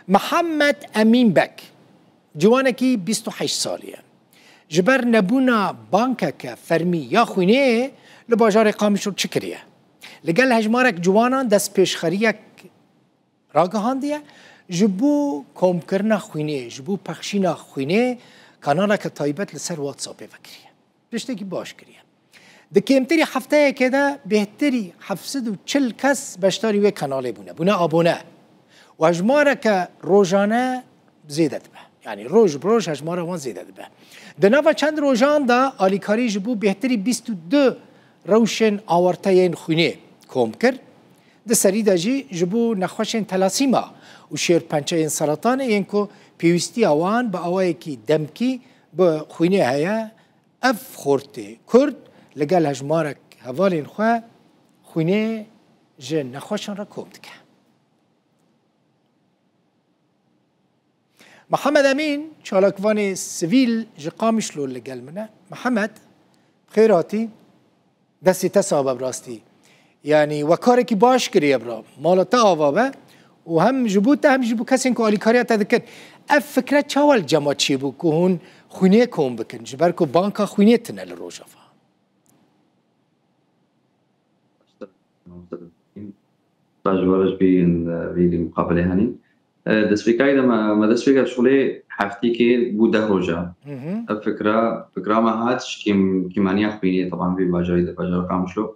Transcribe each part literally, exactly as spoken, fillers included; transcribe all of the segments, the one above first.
Mihemed Emîn Beg, ciwanekî bîst û heşt salî ye. Ji ber nebûna bankeke fermî ya xwînê li bajarê Qamişlo çi kiriye? Li gel hejmarek ciwanan destpêşxeriyek ragihandiye, ji bo komkirina xwînê, ji bo pexşîna xwînê kanaleke taybet li ser WhatsAppê vekiriye. Tiştekî baş kiriye. Di kêmtirî hefteyekê de bêhtirî heft sed û çil kes beşdarî wê kanalê bûne, bûne abone. Û hejmareke rojane zêde dibe. Yanî roj bi roj hejmara wan zêde dibe. Di nava çend rojan de alîkarî ji bo bêhtirî bîst û du rewşên awarte yên xwînê kom kir. Di serî de jî ji bo nexweşên telasîma û şêrpençeyên seretanê yên ku pêwîstiya wan bi awayekî demkî bi xwînê heye, ev xortê Kurd li gel hejmarek hevalên xwe xwînê ji nexweşan re kom dike. Mihemed Emîn, çalakvanê sivîl ji Qamişlo li gel min e. Mihemed, bi xêr hatî. Destê te sax be bi rastî. Yanî we karekî baş kiriye bira. Mala te ava be û hem ji bo te hem jî bo kesên ku alîkariya te dikin. Ev fikre çawa li cem we çêbû ku hûn xwînê kom bikin? Ji ber ku banka xwînê tune li Rojava. Ji we re ji vî, vî muqabilê henî. E, destpêkayî de me, me dest pê kir şolê heftîkê bû deh roja. Hı hı. Ev fikra, fikra me hat ji kêm-, kêmaniya xwînê, teban vê bajarî de, bajara Qamişlo.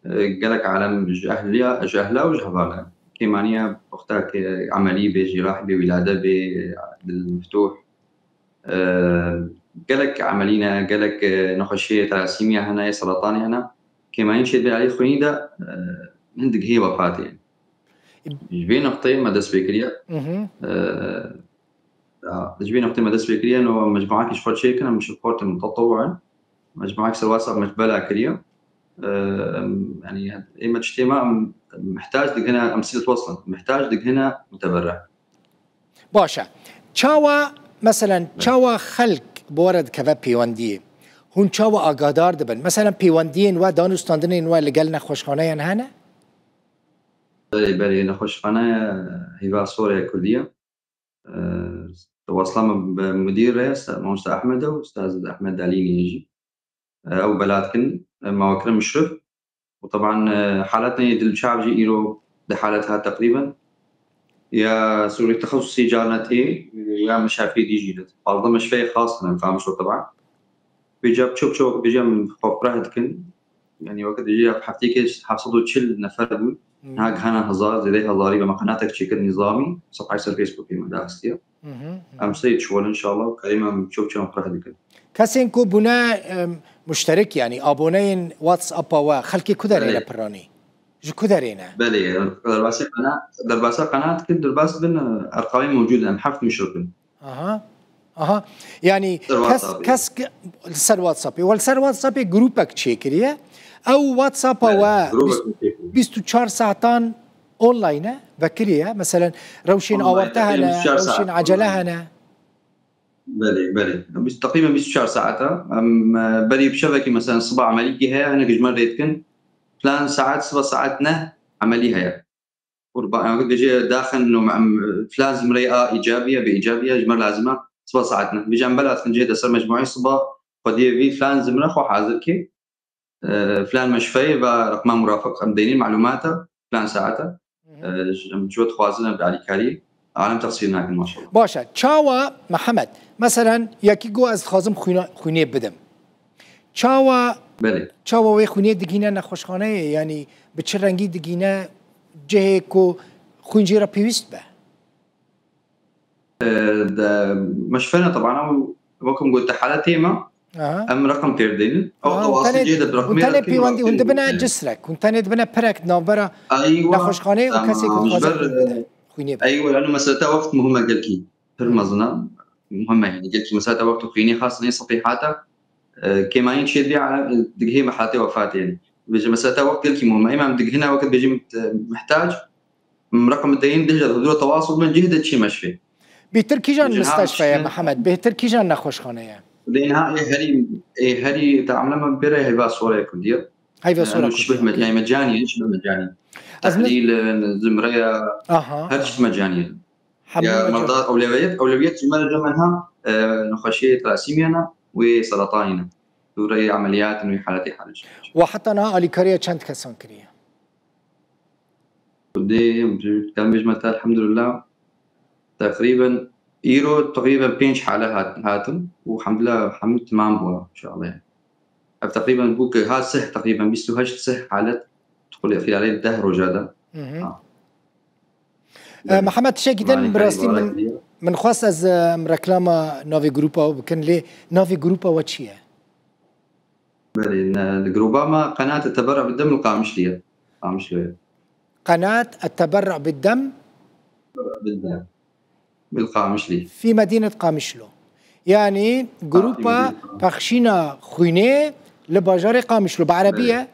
E, gelek alem ji ehliya, ji ehla û ji hevala. Kêmaniya wexta ke emelî bê, jîrah bê, wîlade bê, dil meftûh. E, gelek emelî ne, gelek, e, nexweşiyê terasîmî hene, yê seratanî hene. Kêmanî çêdibê alî xwînî de, e, hin digihê wefatê. Ji vê noqteyê me dest pê kiriye. Hı hı. E, ya, ji vê noqteyê me dest pê kiriye, no mecmuakî ji xwe çêkin, em ji xortê mutetewî in. Mecmuakî ser WhatsApp me bela kiriye. E, em, yanî, ê me tiştê me, em mihtac digihine, em sîlet weslin. Mihtac digihine muteberre. Baş e. Çawa, meselen, çawa xelk bi we re dikeve pêwendiyê? Hûn çawa agahdar dibin? Meselen, pêwendiyên we, danûstandinên we li gel nexweşxaneyan hene? Belê, belê, nexweşxaneya Hêva Sor ya Kurdî ye. Tewasila me bi mudîr re, Mamoste Ehmed e û Ustaz Ehmed Dalînî ye jî. Ew bela dikin, me we kirin muşrif. Û teban, e, haletên dil çav jî îro di halet hat teqrîben. Ya sûrî texesusî carna tê, ya meşafî dî jî dit. Pazdeh meşfeyê xas ne, em fahm şo teban. Vêca çok çok vêca em xwe fireh dikin. Yanî wekî dibêje ya hefteyekê heft sed û çil nefer bûn. Hmm. Niha gihana hezar, zêdeyê hezarî be me qenatek çêkir nîzamî, sefhayê ser Facebookê me daxistiye. Hı hı, hı. Em sey çiwin inşallah, kerîm em çok çok em fireh dikin. Kesên ku bûne, em, muşterek, yanî aboneyên WhatsApp-a we, xelkê ku derê ne piranî? Ji ku derê ne? Belê, derbasê qena-, derbasa qenaat kir, derbas bin, e, erqamê mewcûd in, em heft muşrik in. Aha. Aha. Yanî kes, kes li ser WhatsAppê. We li ser WhatsAppê grûpek çêkiriye. Ew WhatsApp-a we bîst û çar saetan online e, vekirî ye. Meselen rewşên awarte hene, rewşên ecele hene. Belê, belê. Biz teqrîben bîst û çar saet e. Em, e, berî bi şevekî, meselen, siba emelîkî heye, hinek ji me rê dikin. Filan saet, siba saet neh emelî heye. Qurban, em dibêje daxin no em, e, filan zimreyê a îcabî ye, bê îcabî ye, ji me lazim e. Siba saet neh. Dibêje em bela dikin cihê de ser mecmuayê siba, xwediyê vî filan zimre xwe hazir kê. E, filan meşfeyê ve reqma murafiq em deynî malûmata, filan saete. Hı hı. E, em ji we dixwazin em bi alîkarî alem texsîr nakin maşallah. Baş e. Çawa, Mihemed, meselen, yekî got ez dixwazim xwîna-, xwînê bidim. Çawa, Belê. Çawa wê xwînê digîne nexweşxaneyê, yanî bi çi rengî digîne cihê ku xwîn jê re pêwîst be? E, de, meşfene teban ew wekum got di haletê me, aha, em reqem têr dênin. Ew, aha, ew hûn tenê, aslê cihê de bi hûn reqmê tenê re pêwendî, hûn dibine cisrek, hûn tenê dibine pirek di navbera nexweşxaneyê û kesê ku dixwaze xwîn bide, xwînê bide. Eywa, lano meseleta wext muhim e gelkî. Pir mezin e, muhim e, yanî gelkî meseleta wext û xwînê xasin ê sefîhata, e, kêmanî çê dibê, e, digihê mehaletê wefatê, yanî. Vêce meseleta wext gelkî muhim e. Êma em digihine wekî dibêjin, e, mihtac, Em reqem deyin dêje huzura tewasul bin cih de çî meşfê. Bêhtir kîjan misteşfe ye, Mihemed? Bêhtir kîjan nexweşxane ye? Lê niha ê herî, ê herî teamle me bêre heyva sore ye Kurdî ye. Heyva sore Kurdî ye. Şibih mecanî, mecanî, şibih mecanî. Tehlîl, zimreya, her çi mecanî ye. Hemû Ya merda ewlewiyet, ewlewiyet ji me re hemen ha, e, nexweşiyê telasîmiyê ne, wê seratanî ne. Dûreyê emeliyat û wî haletê halij. We heta niha alîkariya çend kesan kiriye? Dê, em bêjme te elhamdulillah. Teqrîben îro teqrîben pênc hale hat-, hatin û hemdulillah hemû temam bû inşallah. Ev teqrîben bû ki ha sih teqrîben bîst û heşt sih halet xilâlê deh roja de. Mhm. Ha. E, Belê. Mihemed, tiştekî din, yanî bi rastî min, min xwest ez, e, em reklama navê grûpa we bikin, lê navê grûpa we çi ye? Belê, ne, li grûba me Qenat Teberru bi Dem li Qamişlî ye. Qamişlo ye. Qenat Teberru bi Dem? Bi Dem. Bil Qamişlî. Fî medînet Qamişlo. Yanî grûpa pexşîna xwînê li bajarê Qamişlo. Bi erebî ye?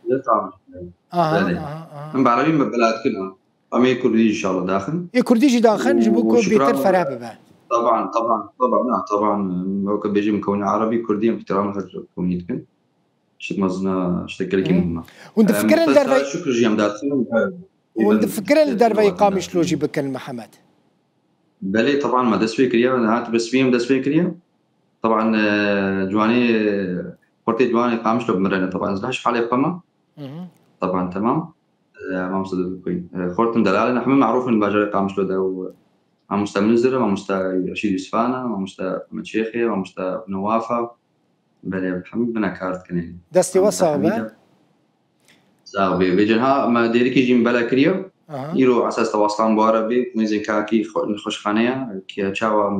Li Qamişlo. Aha, aha, aha. Min bi erebî me bela dikin ha. Em ê kurdî inşallah daxin. Ê kurdî jî daxin ji bo ku bêtir fereh bibe. Taban, taban, taban, na, taban. Weke bêjim kewne erebî, kurdî em îhtîramê xwe kewne dikin. Tiştek mezin e, tiştek gelekî muhim e. Hûn difikirin dervey, şukir jî em daxin. Hûn difikirin li derveyî Qamişlo jî bikin, Mihemed? Belê, teban me dest pê kiriye, niha tu bi resmî em dest pê kiriye. Teban, e, ciwanê, e, xortê ciwanê Qamişlo bi min re ne, teban ez hej halê xwe me. Teban, temam. E, mamoste de bikuyî. E, xortim delal in, hemî merûf in bajarê Qamişlo de û mamoste Munzir e, mamoste Reşîd Yusufan e, mamoste Miçêxê, mamoste Newafa. Belê, hemî bine kar dikin. Destê we sax be. Sax bê. Vêcin ha, me dêrikî jî bela kiriye. Aha. Îro esas tewaslan bu ara bê, nêzên kakî xwe-, nexweşxaneya, ki çawa,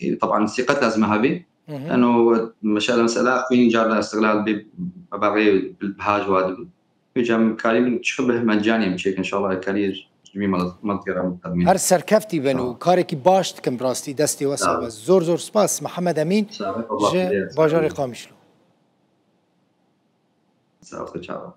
e, teban sîqet lazim e hebê. Mhm. Eno meşele, mesela xwîn car da istiqlal bê, belgê biha ji wa dibin. Vêca em karî bin çi bih me canê em çêkin, inşallah karî ji vî mal-, maltiyê re em termîn. Her serkeftî bin û karekî baş dikin bi rastî, destê we sax be. Zor zor spas Mihemed Emîn ji bajarê Qamişlo. Sağ ol, çawa.